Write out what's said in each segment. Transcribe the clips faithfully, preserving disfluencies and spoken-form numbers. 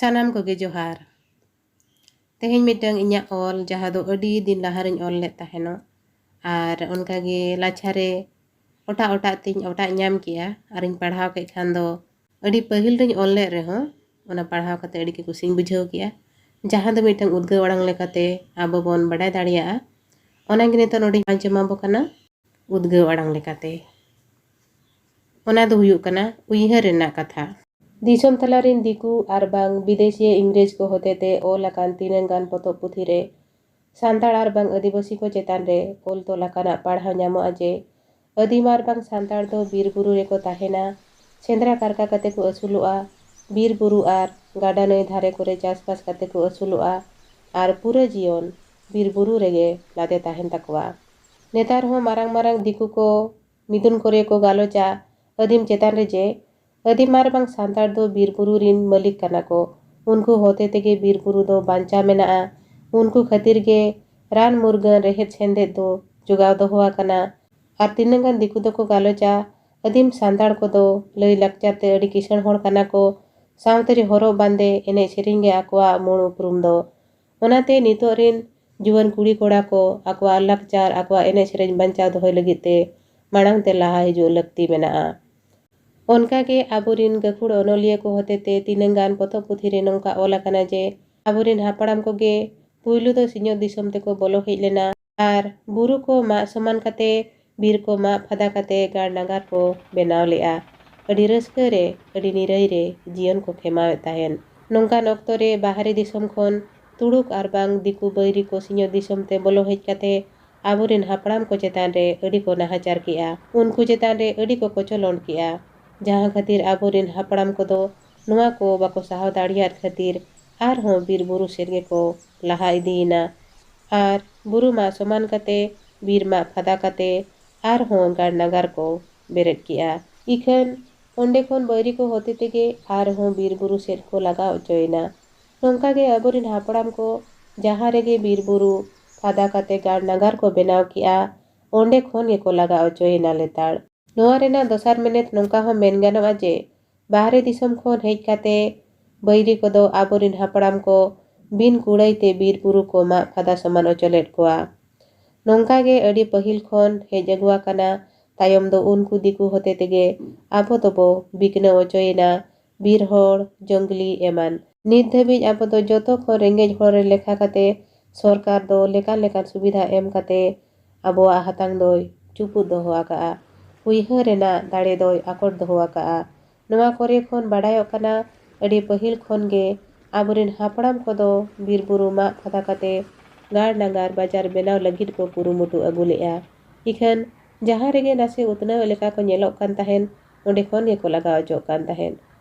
ᱥᱟᱱᱟᱢ ᱠᱚᱜᱮ ᱡᱚᱦᱟᱨ᱾ ᱛᱮᱦᱮᱧ ᱢᱤᱫᱴᱟᱝ ᱤᱧᱟᱹᱜ ᱚᱞ, ᱡᱟᱦᱟᱸ ᱫᱚ ᱟᱹᱰᱤ ᱫᱤᱱ ᱞᱟᱦᱟ ᱨᱤᱧ ᱚᱞ ᱞᱮᱫ ᱛᱟᱦᱮᱱᱚᱜ, ᱟᱨ ᱚᱱᱠᱟᱜᱮ ᱞᱟᱪᱷᱟ ᱨᱮ ᱚᱴᱟᱜ ᱚᱴᱟᱜ ᱛᱤᱧ ᱚᱴᱟᱜ ᱧᱟᱢ ᱠᱮᱜᱼᱟ, ᱟᱨᱤᱧ ᱯᱟᱲᱦᱟᱣ ᱠᱮᱫ ᱠᱷᱟᱱ ᱫᱚ ᱟᱹᱰᱤ ᱯᱟᱹᱦᱤᱞ ᱨᱤᱧ ᱚᱞ ᱞᱮᱫ ᱨᱮᱦᱚᱸ, ᱚᱱᱟ ᱯᱟᱲᱦᱟᱣ ᱠᱟᱛᱮ ᱟᱹᱰᱤ ᱜᱮ ᱠᱩᱥᱤᱧ ᱵᱩᱡᱷᱟᱹᱣ ᱠᱮᱜᱼᱟ, ᱡᱟᱦᱟᱸ ᱫᱚ ᱢᱤᱫᱴᱟᱝ ᱩᱫᱽᱜᱟᱹᱣ ᱟᱲᱟᱝ ᱞᱮᱠᱟᱛᱮ ᱟᱵᱚ ᱵᱚᱱ ᱵᱟᱰᱟᱭ ᱫᱟᱲᱮᱭᱟᱜᱼᱟ᱾ ᱚᱱᱟᱜᱮ ᱱᱤᱛᱚᱜ ᱱᱚᱰᱮᱧ ᱟᱸᱡᱚᱢ ᱟᱵᱚ ᱠᱟᱱᱟ ᱩᱫᱽᱜᱟᱹᱣ ᱟᱲᱟᱝ ᱞᱮᱠᱟᱛᱮ᱾ ᱚᱱᱟ ᱫᱚ ᱦᱩᱭᱩᱜ ᱠᱟᱱᱟ ᱩᱭᱦᱟᱹᱨ ᱨᱮᱱᱟᱜ ᱠᱟᱛᱷᱟ᱾ ᱫᱤᱥᱚᱢ ᱛᱟᱞᱟ ᱨᱤᱱ ᱫᱤᱠᱩ ᱟᱨ ᱵᱟᱝ ᱵᱤᱫᱮᱥᱤᱭᱟᱹ ᱤᱝᱨᱮᱡᱽ ᱠᱚ ᱦᱚᱛᱮᱛᱮ ᱚᱞ ᱟᱠᱟᱱ ᱛᱤᱱᱟᱹᱝ ᱜᱟᱱ ᱯᱚᱛᱚᱵ ᱯᱩᱛᱷᱤ ᱨᱮ ᱥᱟᱱᱛᱟᱲ ᱟᱨ ᱵᱟᱝ ᱟᱹᱫᱤᱵᱟᱹᱥᱤ ᱠᱚ ᱪᱮᱛᱟᱱ ᱨᱮ ᱚᱞ ᱛᱚᱞ ᱟᱠᱟᱱᱟᱜ ᱯᱟᱲᱦᱟᱣ ᱧᱟᱢᱚᱜᱼᱟ ᱡᱮ, ᱟᱹᱫᱤᱢ ᱟᱨ ᱵᱟᱝ ᱥᱟᱱᱛᱟᱲ ᱫᱚ ᱵᱤᱨ ᱵᱩᱨᱩ ᱨᱮᱠᱚ ᱛᱟᱦᱮᱱᱟ, ᱥᱮᱸᱫᱽᱨᱟ ᱠᱟᱨᱠᱟ ᱠᱟᱛᱮ ᱠᱚ ᱟᱹᱥᱩᱞᱚᱜᱼᱟ, ᱵᱤᱨ ᱵᱩᱨᱩ ᱟᱨ ᱜᱟᱰᱟ ᱱᱟᱹᱭ ᱫᱷᱟᱨᱮ ᱠᱚᱨᱮ ᱪᱟᱥᱵᱟᱥ ᱠᱟᱛᱮ ᱠᱚ ᱟᱹᱥᱩᱞᱚᱜᱼᱟ, ᱟᱨ ᱯᱩᱨᱟᱹ ᱡᱤᱭᱚᱱ ᱵᱤᱨ ᱵᱩᱨᱩ ᱨᱮᱜᱮ ᱞᱟᱫᱮ ᱛᱟᱦᱮᱱ ᱛᱟᱠᱚᱣᱟ᱾ ᱱᱮᱛᱟᱨ ᱦᱚᱸ ᱢᱟᱨᱟᱝ ᱢᱟᱨᱟᱝ ᱫᱤᱠᱩ ᱠᱚ ᱢᱤᱫᱩᱱ ᱠᱚᱨᱮ ᱠᱚ ᱜᱟᱞᱚᱪᱟ ᱟᱹᱫᱤᱢ ᱪᱮᱛᱟᱱ ᱨᱮ ᱡᱮ, ᱟᱹᱫᱤᱢ ᱟᱨ ᱵᱟᱝ ᱥᱟᱱᱛᱟᱲ ᱫᱚ ᱵᱤᱨ ᱵᱩᱨᱩ ᱨᱤᱱ ᱢᱟᱹᱞᱤᱠ ᱠᱟᱱᱟ ᱠᱚ᱾ ᱩᱱᱠᱩ ᱦᱚᱛᱮ ᱛᱮᱜᱮ ᱵᱤᱨ ᱵᱩᱨᱩ ᱫᱚ ᱵᱟᱧᱪᱟᱣ ᱢᱮᱱᱟᱜᱼᱟ᱾ ᱩᱱᱠᱩ ᱠᱷᱟᱹᱛᱤᱨ ᱜᱮ ᱨᱟᱱ ᱢᱩᱨᱜᱟᱹᱱ ᱨᱮᱦᱮᱫ ᱥᱮᱸᱫᱮᱫ ᱫᱚ ᱡᱚᱜᱟᱣ ᱫᱚᱦᱚ ᱟᱠᱟᱱᱟ᱾ ᱟᱨ ᱛᱤᱱᱟᱹᱜ ᱜᱟᱱ ᱫᱤᱠᱩ ᱫᱚᱠᱚ ᱜᱟᱞᱚᱪᱟ ᱟᱹᱫᱤᱢ ᱥᱟᱱᱛᱟᱲ ᱠᱚᱫᱚ ᱞᱟᱹᱭ ᱞᱟᱠᱪᱟᱨ ᱛᱮ ᱟᱹᱰᱤ ᱠᱤᱥᱟᱹᱬ ᱦᱚᱲ ᱠᱟᱱᱟ ᱠᱚ, ᱥᱟᱶᱛᱮ ᱦᱚᱨᱚᱜ ᱵᱟᱸᱫᱮ, ᱮᱱᱮᱡ ᱥᱮᱨᱮᱧ ᱜᱮ ᱟᱠᱚᱣᱟᱜ ᱢᱩᱬ ᱩᱯᱨᱩᱢ ᱫᱚ᱾ ᱚᱱᱟᱛᱮ ᱱᱤᱛᱚᱜ ᱨᱤᱱ ᱡᱩᱣᱟᱹᱱ ᱠᱩᱲᱤ ᱠᱚᱲᱟ ᱠᱚ ᱟᱠᱚᱣᱟᱜ ᱞᱟᱠᱪᱟᱨ, ᱟᱠᱚᱣᱟᱜ ᱮᱱᱮᱡ ᱥᱮᱨᱮᱧ ᱵᱟᱧᱪᱟᱣ ᱫᱚᱦᱚᱭ ᱞᱟᱹᱜᱤᱫ ᱛᱮ ᱢᱟᱲᱟᱝ ᱛᱮ ᱞᱟᱦᱟ ᱦᱤᱡᱩᱜ ᱞᱟᱹᱠᱛᱤ ᱢᱮᱱᱟᱜᱼᱟ᱾ ᱚᱱᱠᱟᱜᱮ ᱟᱵᱚᱨᱤᱱ ᱜᱟᱹᱠᱷᱩᱲ ᱚᱱᱚᱞᱤᱭᱟᱹ ᱠᱚ ᱦᱚᱛᱮᱛᱮ ᱛᱤᱱᱟᱹᱝ ᱜᱟᱱ ᱯᱚᱛᱚᱵ ᱯᱩᱛᱷᱤ ᱨᱮ ᱱᱚᱝᱠᱟ ᱚᱞ ᱟᱠᱟᱱᱟ ᱡᱮ, ᱟᱵᱚᱨᱤᱱ ᱦᱟᱯᱲᱟᱢ ᱠᱚᱜᱮ ᱯᱩᱭᱞᱩ ᱫᱚ ᱥᱤᱧᱚᱛ ᱫᱤᱥᱚᱢ ᱛᱮᱠᱚ ᱵᱚᱞᱚ ᱦᱮᱡ ᱞᱮᱱᱟ ᱟᱨ ᱵᱩᱨᱩ ᱠᱚ ᱢᱟᱜ ᱥᱚᱢᱟᱱ ᱠᱟᱛᱮ, ᱵᱤᱨ ᱠᱚ ᱢᱟᱜ ᱯᱷᱟᱫᱟ ᱠᱟᱛᱮ ᱜᱟᱲ ᱱᱟᱜᱟᱨ ᱠᱚ ᱵᱮᱱᱟᱣ ᱞᱮᱜᱼᱟ᱾ ᱟᱹᱰᱤ ᱨᱟᱹᱥᱠᱟᱹ ᱨᱮ, ᱟᱹᱰᱤ ᱱᱤᱨᱟᱹᱭ ᱨᱮ ᱡᱤᱭᱚᱱ ᱠᱚ ᱠᱷᱮᱢᱟᱣᱮᱫ ᱛᱟᱦᱮᱱ᱾ ᱱᱚᱝᱠᱟᱱ ᱚᱠᱛᱚ ᱨᱮ ᱵᱟᱦᱨᱮ ᱫᱤᱥᱚᱢ ᱠᱷᱚᱱ ᱛᱩᱲᱩᱠ ᱟᱨ ᱵᱟᱝ ᱫᱤᱠᱩ ᱵᱟᱹᱭᱨᱤ ᱠᱚ ᱥᱤᱧᱚᱛ ᱫᱤᱥᱚᱢ ᱛᱮ ᱵᱚᱞᱚ ᱦᱮᱡ ᱠᱟᱛᱮ ᱟᱵᱚᱨᱤᱱ ᱦᱟᱯᱲᱟᱢ ᱠᱚ ᱪᱮᱛᱟᱱ ᱨᱮ ᱟᱹᱰᱤ ᱠᱚ ᱱᱟᱦᱟᱪᱟᱨ ᱠᱮᱜᱼᱟ᱾ ᱩᱱᱠᱩ ᱪᱮᱛᱟᱱ ᱨᱮ ᱟᱹᱰᱤ ᱠᱚ ᱠᱚᱪᱚᱞᱚᱱ ᱠᱮᱜᱼᱟ, ᱡᱟᱦᱟᱸ ᱠᱷᱟᱹᱛᱤᱨ ᱟᱵᱚᱨᱤᱱ ᱦᱟᱯᱲᱟᱢ ᱠᱚᱫᱚ ᱱᱚᱣᱟ ᱠᱚ ᱵᱟᱠᱚ ᱥᱟᱦᱟᱣ ᱫᱟᱲᱮᱭᱟᱫ ᱠᱷᱟᱹᱛᱤᱨ ᱟᱨᱦᱚᱸ ᱵᱤᱨ ᱵᱩᱨᱩ ᱥᱮᱫ ᱜᱮᱠᱚ ᱞᱟᱦᱟ ᱤᱫᱤᱭᱮᱱᱟ᱾ ᱟᱨ ᱵᱩᱨᱩ ᱢᱟᱜ ᱥᱚᱢᱟᱱ ᱠᱟᱛᱮ, ᱵᱤᱨ ᱢᱟᱜ ᱯᱷᱟᱫᱟ ᱠᱟᱛᱮ ᱟᱨᱦᱚᱸ ᱜᱟᱲ ᱱᱟᱜᱟᱨ ᱠᱚ ᱵᱮᱨᱮᱫ ᱠᱮᱜᱼᱟ᱾ ᱤᱠᱷᱟᱹᱱ ᱚᱸᱰᱮ ᱠᱷᱚᱱ ᱵᱟᱹᱭᱨᱤ ᱠᱚ ᱦᱚᱛᱮ ᱛᱮᱜᱮ ᱟᱨᱦᱚᱸ ᱵᱤᱨ ᱵᱩᱨᱩ ᱥᱮᱫ ᱠᱚ ᱞᱟᱜᱟ ᱚᱪᱚᱭᱮᱱᱟ᱾ ᱱᱚᱝᱠᱟ ᱜᱮ ᱟᱵᱚᱨᱤᱱ ᱦᱟᱯᱲᱟᱢ ᱠᱚ ᱡᱟᱦᱟᱸ ᱨᱮᱜᱮ ᱵᱤᱨ ᱵᱩᱨᱩ ᱯᱷᱟᱫᱟ ᱠᱟᱛᱮ ᱜᱟᱲ ᱱᱟᱜᱟᱨ ᱠᱚ ᱵᱮᱱᱟᱣ ᱠᱮᱜᱼᱟ, ᱚᱸᱰᱮ ᱠᱷᱚᱱ ᱜᱮᱠᱚ ᱞᱟᱜᱟ ᱚᱪᱚᱭᱮᱱᱟ ᱞᱮᱛᱟᱲ᱾ ᱱᱚᱣᱟ ᱨᱮᱱᱟᱜ ᱫᱚᱥᱟᱨ ᱢᱮᱱᱮᱛ ᱱᱚᱝᱠᱟ ᱦᱚᱸ ᱢᱮᱱ ᱜᱟᱱᱚᱜᱼᱟ ᱡᱮ, ᱵᱟᱦᱨᱮ ᱫᱤᱥᱚᱢ ᱠᱷᱚᱱ ᱦᱮᱡ ᱠᱟᱛᱮ ᱵᱟᱹᱭᱨᱤ ᱠᱚᱫᱚ ᱟᱵᱚᱨᱤᱱ ᱦᱟᱯᱲᱟᱢ ᱠᱚ ᱵᱤᱱ ᱠᱩᱲᱟᱹᱭ ᱛᱮ ᱵᱤᱨ ᱵᱩᱨᱩ ᱠᱚ ᱢᱟᱜ ᱯᱷᱟᱫᱟ ᱥᱚᱢᱟᱱ ᱚᱪᱚ ᱞᱮᱫ ᱠᱚᱣᱟ᱾ ᱱᱚᱝᱠᱟ ᱜᱮ ᱟᱹᱰᱤ ᱯᱟᱹᱦᱤᱞ ᱠᱷᱚᱱ ᱦᱮᱡ ᱟᱹᱜᱩ ᱟᱠᱟᱱᱟ᱾ ᱛᱟᱭᱚᱢ ᱫᱚ ᱩᱱᱠᱩ ᱫᱤᱠᱩ ᱦᱚᱛᱮ ᱛᱮᱜᱮ ᱟᱵᱚ ᱫᱚᱵᱚ ᱵᱤᱠᱱᱟᱹᱣ ᱚᱪᱚᱭᱮᱱᱟ, ᱵᱤᱨ ᱦᱚᱲ, ᱡᱚᱝᱜᱽᱞᱤ ᱮᱢᱟᱱ᱾ ᱱᱤᱛ ᱫᱷᱟᱹᱵᱤᱡ ᱟᱵᱚ ᱫᱚ ᱡᱚᱛᱚ ᱠᱷᱚᱱ ᱨᱮᱸᱜᱮᱡ ᱦᱚᱲ ᱨᱮ ᱞᱮᱠᱷᱟ ᱠᱟᱛᱮ ᱥᱚᱨᱠᱟᱨ ᱫᱚ ᱞᱮᱠᱟᱱ ᱞᱮᱠᱟᱱ ᱥᱩᱵᱤᱫᱷᱟ ᱮᱢ ᱠᱟᱛᱮ ᱟᱵᱚᱣᱟᱜ ᱦᱟᱛᱟᱝ ᱫᱚᱭ ᱪᱩᱯᱩᱫ ᱫᱚᱦᱚ ᱟᱠᱟᱫᱼᱟ᱾ ᱩᱭᱦᱟᱹᱨ ᱨᱮᱱᱟᱜ ᱫᱟᱲᱮ ᱫᱚᱭ ᱟᱠᱚᱴ ᱫᱚᱦᱚ ᱟᱠᱟᱫᱼᱟ᱾ ᱱᱚᱣᱟ ᱠᱚᱨᱮ ᱠᱷᱚᱱ ᱵᱟᱰᱟᱭᱚᱜ ᱠᱟᱱᱟ, ᱟᱹᱰᱤ ᱯᱟᱹᱦᱤᱞ ᱠᱷᱚᱱ ᱜᱮ ᱟᱵᱚᱨᱮᱱ ᱦᱟᱯᱲᱟᱢ ᱠᱚᱫᱚ ᱵᱤᱨ ᱵᱩᱨᱩ ᱢᱟᱜ ᱯᱷᱟᱫᱟ ᱠᱟᱛᱮ ᱜᱟᱲ ᱱᱟᱜᱟᱨ ᱵᱟᱡᱟᱨ ᱵᱮᱱᱟᱣ ᱞᱟᱹᱜᱤᱫ ᱠᱚ ᱠᱩᱨᱩᱢᱩᱴᱩ ᱟᱹᱜᱩ ᱞᱮᱫᱼᱟ᱾ ᱤᱠᱷᱟᱹᱱ ᱡᱟᱦᱟᱸ ᱨᱮᱜᱮ ᱱᱟᱥᱮ ᱩᱛᱱᱟᱹᱣ ᱞᱮᱠᱟ ᱠᱚ ᱧᱮᱞᱚᱜ ᱠᱟᱱ ᱛᱟᱦᱮᱸᱱ, ᱚᱸᱰᱮ ᱠᱷᱚᱱ ᱜᱮᱠᱚ ᱞᱟᱜᱟ ᱚᱪᱚᱜ ᱠᱟᱱ ᱛᱟᱦᱮᱸᱱ,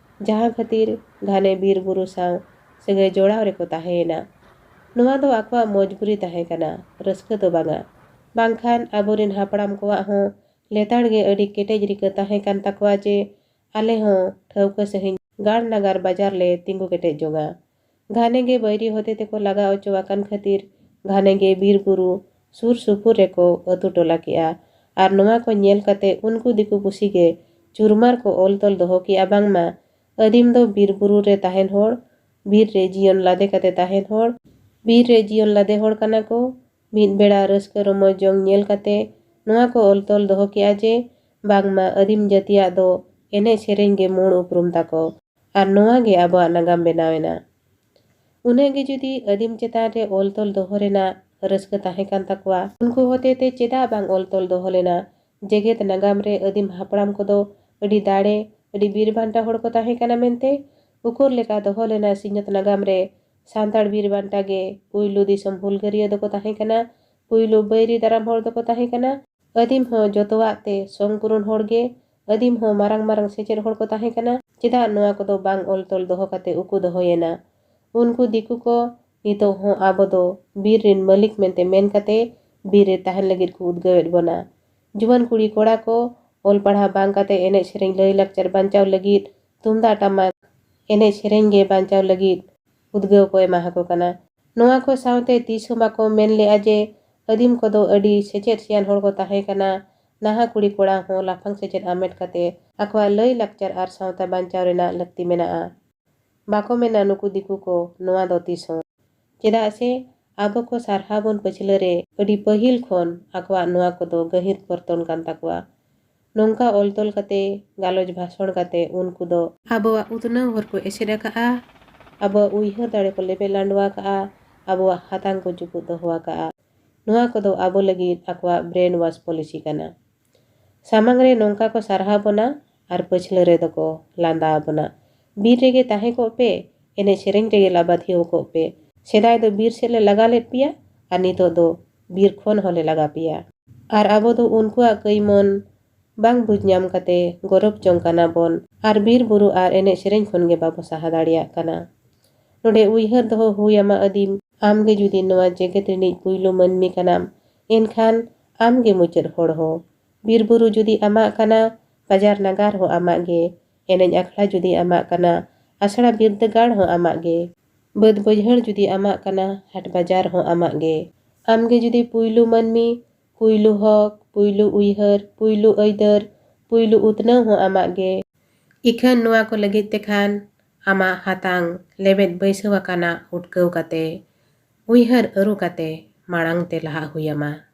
ᱡᱟᱦᱟᱸ ᱠᱷᱟᱹᱛᱤᱨ ᱜᱷᱟᱱᱮ ᱵᱤᱨ ᱵᱩᱨᱩ ᱥᱟᱶ ᱥᱟᱹᱜᱟᱹᱭ ᱡᱚᱲᱟᱣ ᱨᱮᱠᱚ ᱛᱟᱦᱮᱸᱭᱮᱱᱟ᱾ ᱱᱚᱣᱟ ᱫᱚ ᱟᱠᱚᱣᱟᱜ ᱢᱚᱡᱽᱵᱩᱨᱤ ᱛᱟᱦᱮᱸ ᱠᱟᱱᱟ, ᱨᱟᱹᱥᱠᱟᱹ ᱫᱚ ᱵᱟᱝᱟ᱾ ᱵᱟᱝᱠᱷᱟᱱ ᱟᱵᱚᱨᱮᱱ ᱦᱟᱯᱲᱟᱢ ᱠᱚᱣᱟᱜ ᱦᱚᱸ ᱞᱮᱛᱟᱲ ᱜᱮ ᱟᱹᱰᱤ ᱠᱮᱴᱮᱡ ᱨᱤᱠᱟᱹ ᱛᱟᱦᱮᱸ ᱠᱟᱱ ᱛᱟᱠᱚᱣᱟ ᱡᱮ ᱟᱞᱮ ᱦᱚᱸ ᱴᱷᱟᱹᱣᱠᱟᱹ ᱥᱟᱺᱦᱤᱡ ᱜᱟᱲ ᱱᱟᱜᱟᱨ ᱵᱟᱡᱟᱨ ᱞᱮ ᱛᱤᱸᱜᱩ ᱠᱮᱴᱮᱡ ᱡᱚᱝᱟ᱾ ᱜᱷᱟᱱᱮ ᱜᱮ ᱵᱟᱹᱭᱨᱤ ᱦᱚᱛᱮ ᱛᱮᱠᱚ ᱞᱟᱜᱟ ᱚᱪᱚ ᱟᱠᱟᱱ ᱠᱷᱟᱹᱛᱤᱨ ᱜᱷᱟᱱᱮ ᱜᱮ ᱵᱤᱨ ᱵᱩᱨᱩ ᱥᱩᱨ ᱥᱩᱯᱩᱨ ᱨᱮᱠᱚ ᱟᱹᱛᱩ ᱴᱚᱞᱟ ᱠᱮᱜᱼᱟ᱾ ᱟᱨ ᱱᱚᱣᱟ ᱠᱚ ᱧᱮᱞ ᱠᱟᱛᱮ ᱩᱱᱠᱩ ᱫᱤᱠᱩ ᱯᱩᱥᱤ ᱜᱮ ᱪᱩᱨᱢᱟᱨ ᱠᱚ ᱚᱞ ᱛᱚᱞ ᱫᱚᱦᱚ ᱠᱮᱜᱼᱟ ᱵᱟᱝᱢᱟ ᱟᱹᱫᱤᱢ ᱫᱚ ᱵᱤᱨ ᱵᱩᱨᱩ ᱨᱮ ᱛᱟᱦᱮᱱ ᱦᱚᱲ, ᱵᱤᱨ ᱨᱮ ᱡᱤᱭᱚᱱ ᱞᱟᱫᱮ ᱠᱟᱛᱮ ᱛᱟᱦᱮᱱ ᱦᱚᱲ, ᱵᱤᱨ ᱨᱮ ᱡᱤᱭᱚᱱ ᱞᱟᱫᱮ ᱦᱚᱲ ᱠᱟᱱᱟ ᱠᱚ᱾ ᱢᱤᱫ ᱵᱮᱲᱟ ᱨᱟᱹᱥᱠᱟᱹ ᱨᱚᱢᱚᱡᱽ ᱡᱚᱝ ᱧᱮᱞ ᱠᱟᱛᱮ ᱱᱚᱣᱟ ᱠᱚ ᱚᱞ ᱛᱚᱞ ᱫᱚᱦᱚ ᱠᱮᱜᱼᱟ ᱡᱮ ᱵᱟᱝᱢᱟ ᱟᱹᱫᱤᱢ ᱡᱟᱹᱛᱤᱭᱟᱜ ᱫᱚ ᱮᱱᱮᱡ ᱥᱮᱨᱮᱧ ᱜᱮ ᱢᱩᱬ ᱩᱯᱨᱩᱢ ᱛᱟᱠᱚ᱾ ᱟᱨ ᱱᱚᱣᱟ ᱜᱮ ᱟᱵᱚᱣᱟᱜ ᱱᱟᱜᱟᱢ ᱵᱮᱱᱟᱣ ᱮᱱᱟ᱾ ᱩᱱᱟᱹᱜ ᱜᱮ ᱡᱩᱫᱤ ᱟᱹᱫᱤᱢ ᱪᱮᱛᱟᱱ ᱨᱮ ᱚᱞ ᱛᱚᱞ ᱫᱚᱦᱚ ᱨᱮᱱᱟᱜ ᱨᱟᱹᱥᱠᱟᱹ ᱛᱟᱦᱮᱸ ᱠᱟᱱ ᱛᱟᱠᱚᱣᱟ, ᱩᱱᱠᱩ ᱦᱚᱛᱮ ᱛᱮ ᱪᱮᱫᱟᱜ ᱵᱟᱝ ᱚᱞ ᱛᱚᱞ ᱫᱚᱦᱚ ᱞᱮᱱᱟ? ᱡᱮᱜᱮᱛ ᱱᱟᱜᱟᱢ ᱨᱮ ᱟᱹᱫᱤᱢ ᱦᱟᱯᱲᱟᱢ ᱠᱚᱫᱚ ᱟᱹᱰᱤ ᱫᱟᱲᱮ, ᱟᱹᱰᱤ ᱵᱤᱨ ᱵᱟᱱᱴᱟ ᱦᱚᱲ ᱠᱚ ᱛᱟᱦᱮᱸ ᱠᱟᱱᱟ ᱢᱮᱱᱛᱮ ᱩᱠᱩᱨ ᱞᱮᱠᱟ ᱫᱚᱦᱚ ᱞᱮᱱᱟ ᱥᱤᱧᱚᱛ ᱱᱟᱜᱟᱢ ᱨᱮ ᱥᱟᱱᱛᱟᱲ ᱵᱤᱨ ᱵᱟᱱᱴᱟ ᱜᱮ ᱯᱩᱭᱞᱩ ᱫᱤᱥᱚᱢ ᱦᱩᱞᱜᱟᱹᱨᱤᱭᱟᱹ ᱫᱚᱠᱚ ᱛᱟᱦᱮᱸ ᱠᱟᱱᱟ, ᱯᱩᱭᱞᱩ ᱵᱟᱹᱭᱨᱤ ᱫᱟᱨᱟᱢ ᱦᱚᱲ ᱫᱚᱠᱚ ᱛᱟᱦᱮᱸ ᱠᱟᱱᱟ᱾ ᱟᱹᱫᱤᱢ ᱦᱚᱸ ᱡᱚᱛᱚᱣᱟᱜ ᱛᱮ ᱥᱚᱝ ᱯᱩᱨᱩᱱ ᱦᱚᱲ ᱜᱮ, ᱟᱹᱫᱤᱢ ᱦᱚᱸ ᱢᱟᱨᱟᱝ ᱢᱟᱨᱟᱝ ᱥᱮᱪᱮᱫ ᱦᱚᱲ ᱠᱚ ᱛᱟᱦᱮᱸ ᱠᱟᱱᱟ᱾ ᱪᱮᱫᱟᱜ ᱱᱚᱣᱟ ᱠᱚᱫᱚ ᱵᱟᱝ ᱚᱞ ᱛᱚᱞ ᱫᱚᱦᱚ ᱠᱟᱛᱮ ᱩᱠᱩ ᱫᱚᱦᱚᱭᱮᱱᱟ? ᱩᱱᱠᱩ ᱫᱤᱠᱩ ᱠᱚ ᱱᱤᱛᱚᱜ ᱦᱚᱸ ᱟᱵᱚ ᱫᱚ ᱵᱤᱨ ᱨᱤᱱ ᱢᱟᱹᱞᱤᱠ ᱢᱮᱱᱛᱮ ᱢᱮᱱ ᱠᱟᱛᱮ ᱵᱤᱨ ᱨᱮ ᱛᱟᱦᱮᱱ ᱞᱟᱹᱜᱤᱫ ᱠᱚ ᱩᱫᱽᱜᱟᱹᱣᱮᱫ ᱵᱚᱱᱟ᱾ ᱡᱩᱣᱟᱹᱱ ᱠᱩᱲᱤ ᱠᱚᱲᱟ ᱠᱚ ᱚᱞ ᱯᱟᱲᱦᱟᱣ ᱵᱟᱝ ᱠᱟᱛᱮ ᱮᱱᱮᱡ ᱥᱮᱨᱮᱧ ᱞᱟᱹᱭ ᱞᱟᱠᱪᱟᱨ ᱵᱟᱧᱪᱟᱣ ᱞᱟᱹᱜᱤᱫ ᱛᱩᱢᱫᱟᱜ ᱴᱟᱢᱟᱠ ᱮᱱᱮᱡ ᱥᱮᱨᱮᱧ ᱜᱮ ᱵᱟᱧᱪᱟᱣ ᱞᱟᱹᱜᱤᱫ ᱩᱫᱽᱜᱟᱹᱣ ᱠᱚ ᱮᱢᱟ ᱦᱟᱠᱚ ᱠᱟᱱᱟ᱾ ᱱᱚᱣᱟ ᱠᱚ ᱥᱟᱶᱛᱮ ᱛᱤᱥ ᱦᱚᱸ ᱵᱟᱠᱚ ᱢᱮᱱ ᱞᱮᱜᱼᱟ ᱡᱮ ᱟᱹᱫᱤᱢ ᱠᱚᱫᱚ ᱟᱹᱰᱤ ᱥᱮᱪᱮᱫ ᱥᱮᱭᱟᱱ ᱦᱚᱲ ᱠᱚ ᱛᱟᱦᱮᱸ ᱠᱟᱱᱟ, ᱱᱟᱦᱟᱜ ᱠᱩᱲᱤ ᱠᱚᱲᱟ ᱦᱚᱸ ᱞᱟᱯᱷᱟᱝ ᱥᱮᱪᱮᱫ ᱦᱟᱢᱮᱴ ᱠᱟᱛᱮ ᱟᱠᱚᱣᱟᱜ ᱞᱟᱹᱭ ᱞᱟᱠᱪᱟᱨ ᱟᱨ ᱥᱟᱶᱛᱟ ᱵᱟᱧᱪᱟᱣ ᱨᱮᱱᱟᱜ ᱞᱟᱹᱠᱛᱤ ᱢᱮᱱᱟᱜᱼᱟ᱾ ᱵᱟᱠᱚ ᱢᱮᱱᱟ ᱱᱩᱠᱩ ᱫᱤᱠᱩ ᱠᱚ ᱱᱚᱣᱟ ᱫᱚ ᱛᱤᱥ ᱦᱚᱸ᱾ ᱪᱮᱫᱟᱜ ᱥᱮ ᱟᱵᱚ ᱠᱚ ᱥᱟᱨᱦᱟᱣ ᱵᱚᱱ ᱯᱟᱹᱪᱷᱞᱟᱹ ᱨᱮ ᱟᱹᱰᱤ ᱯᱟᱹᱦᱤᱞ ᱠᱷᱚᱱ ᱟᱠᱚᱣᱟᱜ ᱱᱚᱣᱟ ᱠᱚᱫᱚ ᱜᱟᱹᱦᱤᱨ ᱯᱚᱨᱛᱚᱱ ᱠᱟᱱ ᱛᱟᱠᱚᱣᱟ᱾ ᱱᱚᱝᱠᱟ ᱚᱞ ᱛᱚᱞ ᱠᱟᱛᱮ, ᱜᱟᱞᱚᱪ ᱵᱷᱟᱥᱚᱬ ᱠᱟᱛᱮ ᱩᱱᱠᱩ ᱫᱚ ᱟᱵᱚᱣᱟᱜ ᱩᱛᱱᱟᱹᱣ ᱦᱚᱨ ᱠᱚ ᱮᱥᱮᱫ ᱟᱠᱟᱫᱼᱟ, ᱟᱵᱚᱣᱟᱜ ᱩᱭᱦᱟᱹᱨ ᱫᱟᱲᱮ ᱠᱚ ᱞᱮᱵᱮᱫ ᱞᱟᱸᱰᱚ ᱟᱠᱟᱫᱼᱟ, ᱟᱵᱚᱣᱟᱜ ᱦᱟᱛᱟᱝ ᱠᱚ ᱡᱩᱯᱩᱫ ᱫᱚᱦᱚ ᱟᱠᱟᱫᱼᱟ᱾ ᱱᱚᱣᱟ ᱠᱚᱫᱚ ᱟᱵᱚ ᱞᱟᱹᱜᱤᱫ ᱟᱠᱚᱣᱟᱜ brain wash policy ᱠᱟᱱᱟ᱾ ᱥᱟᱢᱟᱝ ᱨᱮ ᱱᱚᱝᱠᱟ ᱠᱚ ᱥᱟᱨᱦᱟᱣ ᱵᱚᱱᱟ ᱟᱨ ᱯᱟᱹᱪᱷᱞᱟᱹ ᱨᱮᱫᱚ ᱠᱚ ᱞᱟᱸᱫᱟ ᱟᱵᱚᱱᱟ᱾ ᱵᱤᱨ ᱨᱮᱜᱮ ᱛᱟᱦᱮᱸ ᱠᱚᱜ ᱯᱮ, ᱮᱱᱮᱡ ᱥᱮᱨᱮᱧ ᱨᱮᱜᱮ ᱞᱟᱵᱟᱫᱷᱤᱭᱟᱹᱣ ᱠᱚᱜ ᱯᱮ᱾ ᱥᱮᱫᱟᱭ ᱫᱚ ᱵᱤᱨ ᱥᱮᱫ ᱞᱮ ᱞᱟᱜᱟ ᱞᱮᱫ ᱯᱮᱭᱟ ᱟᱨ ᱱᱤᱛᱚᱜ ᱫᱚ ᱵᱤᱨ ᱠᱷᱚᱱ ᱦᱚᱸᱞᱮ ᱞᱟᱜᱟ ᱯᱮᱭᱟ᱾ ᱟᱨ ᱟᱵᱚ ᱫᱚ ᱩᱱᱠᱩᱣᱟᱜ ᱠᱟᱹᱭᱢᱚᱱ ᱵᱟᱝ ᱵᱩᱡᱽ ᱧᱟᱢ ᱠᱟᱛᱮ ᱜᱚᱨᱚᱵᱽ ᱡᱚᱝ ᱠᱟᱱᱟ ᱵᱚᱱ ᱟᱨ ᱵᱤᱨ ᱵᱩᱨᱩ ᱟᱨ ᱮᱱᱮᱡ ᱥᱮᱨᱮᱧ ᱠᱷᱚᱱ ᱜᱮ ᱵᱟᱵᱚ ᱥᱟᱦᱟ ᱫᱟᱲᱮᱭᱟᱜ ᱠᱟᱱᱟ᱾ ᱱᱚᱰᱮ ᱩᱭᱦᱟᱹᱨ ᱫᱚᱦᱚ ᱦᱩᱭ ᱟᱢᱟ ᱟᱹᱫᱤᱢ, ᱟᱢ ᱜᱮ ᱡᱩᱫᱤ ᱱᱚᱣᱟ ᱡᱮᱜᱮᱛ ᱨᱤᱱᱤᱡ ᱯᱩᱭᱞᱩ ᱢᱟᱹᱱᱢᱤ ᱠᱟᱱᱟᱢ, ᱮᱱᱠᱷᱟᱱ ᱟᱢ ᱜᱮ ᱢᱩᱪᱟᱹᱫ ᱦᱚᱲ ᱦᱚᱸ᱾ ᱵᱤᱨ ᱵᱩᱨᱩ ᱡᱩᱫᱤ ᱟᱢᱟᱜ ᱠᱟᱱᱟ, ᱵᱟᱡᱟᱨ ᱱᱟᱜᱟᱨ ᱦᱚᱸ ᱟᱢᱟᱜ ᱜᱮ᱾ ᱮᱱᱮᱡ ᱟᱠᱷᱲᱟ ᱡᱩᱫᱤ ᱟᱢᱟᱜ ᱠᱟᱱᱟ, ᱟᱥᱲᱟ ᱵᱤᱨᱫᱟᱹᱜᱟᱲ ᱦᱚᱸ ᱟᱢᱟᱜ ᱜᱮ᱾ ᱵᱟᱹᱫᱽ ᱵᱟᱹᱭᱦᱟᱹᱲ ᱡᱩᱫᱤ ᱟᱢᱟᱜ ᱠᱟᱱᱟ, ᱦᱟᱴ ᱵᱟᱡᱟᱨ ᱦᱚᱸ ᱟᱢᱟᱜ ᱜᱮ᱾ ᱟᱢ ᱜᱮ ᱡᱩᱫᱤ ᱯᱩᱭᱞᱩ ᱢᱟᱹᱱᱢᱤ, ᱯᱩᱭᱞᱩ ᱦᱚᱠ, ᱯᱩᱭᱞᱩ ᱩᱭᱦᱟᱹᱨ, ᱯᱩᱭᱞᱩ ᱟᱹᱭᱫᱟᱹᱨ, ᱯᱩᱭᱞᱩ ᱩᱛᱱᱟᱹᱣ ᱦᱚᱸ ᱟᱢᱟᱜ ᱜᱮ᱾ ᱤᱠᱷᱟᱹᱱ ᱱᱚᱣᱟ ᱠᱚ ᱞᱟᱹᱜᱤᱫ ᱛᱮᱠᱷᱟᱱ ᱟᱢᱟᱜ ᱦᱟᱛᱟᱝ ᱞᱮᱵᱮᱫ ᱵᱟᱹᱭᱥᱟᱹᱣ ᱟᱠᱟᱱᱟ ᱩᱴᱠᱟᱹᱣ ᱠᱟᱛᱮ, ᱩᱭᱦᱟᱹᱨ ᱟᱹᱨᱩ ᱠᱟᱛᱮ ᱢᱟᱲᱟᱝ ᱛᱮ ᱞᱟᱦᱟᱜ ᱦᱩᱭ ᱟᱢᱟ᱾